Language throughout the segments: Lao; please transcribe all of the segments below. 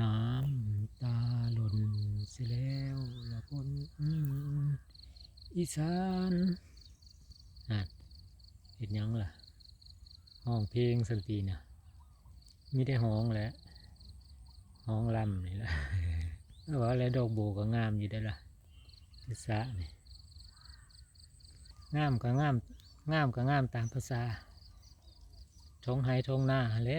ນ້ຳຕາຫຼົ່ນເສຍແລ້ວລະຄົນອີສານ. ຫັ້ນ ເຮັດຫຍັງລະ? ຮ້ອງເພງຊັ້ນຕິນະ. ມີແຕ່ຮ້ອງແຫຼະ ຮ້ອງລຳນີ້ລະ. ເອີ ວ່າແລ້ວ ດອກໂບກໍງາມຢູ່ເດ້ລະ ພາສານີ້. ງາມກໍງາມ ງາມກໍງາມຕາມພາສາ ທົ່ງໄຮ່ທົ່ງນາຫັ້ນແຫຼະ.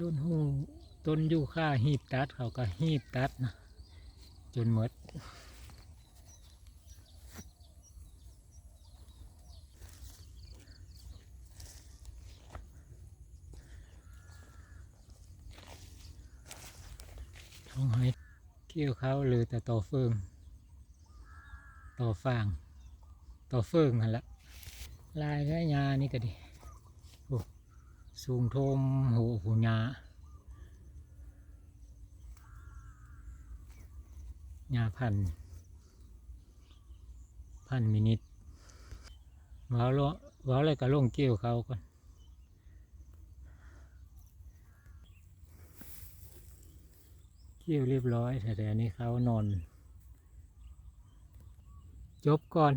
ຕົ້ນຫູ ຕົ້ນຢູຄາຮີບຕັດ ເຂົາກໍຮີບຕັດນະ ຈົນໝົດ. ທ້ອງໄຮ່ ກ່ຽວເຂົ້າເຫຼືອແຕ່ຕໍເຝີງ ຕໍຟາງ ຕໍເຝີງຫັ້ນລະ. ຫຼາຍແທ້ຫຍ້ານີ້ກໍດີ ໂອ້ ສູງທົ່ວມຫົວຜູ້ຫຍ້າ ຫຍ້າພັນ ພັນມິນິດ. ເວົ້າແລ້ວ ເວົ້າແລ້ວກໍລົງກ່ຽວເຂົ້າກ່ອນ. ກ່ຽວລຽບຮ້ອຍ ແຖວນີ້ເຂົ້ານອນ ຈົບກ່ອນ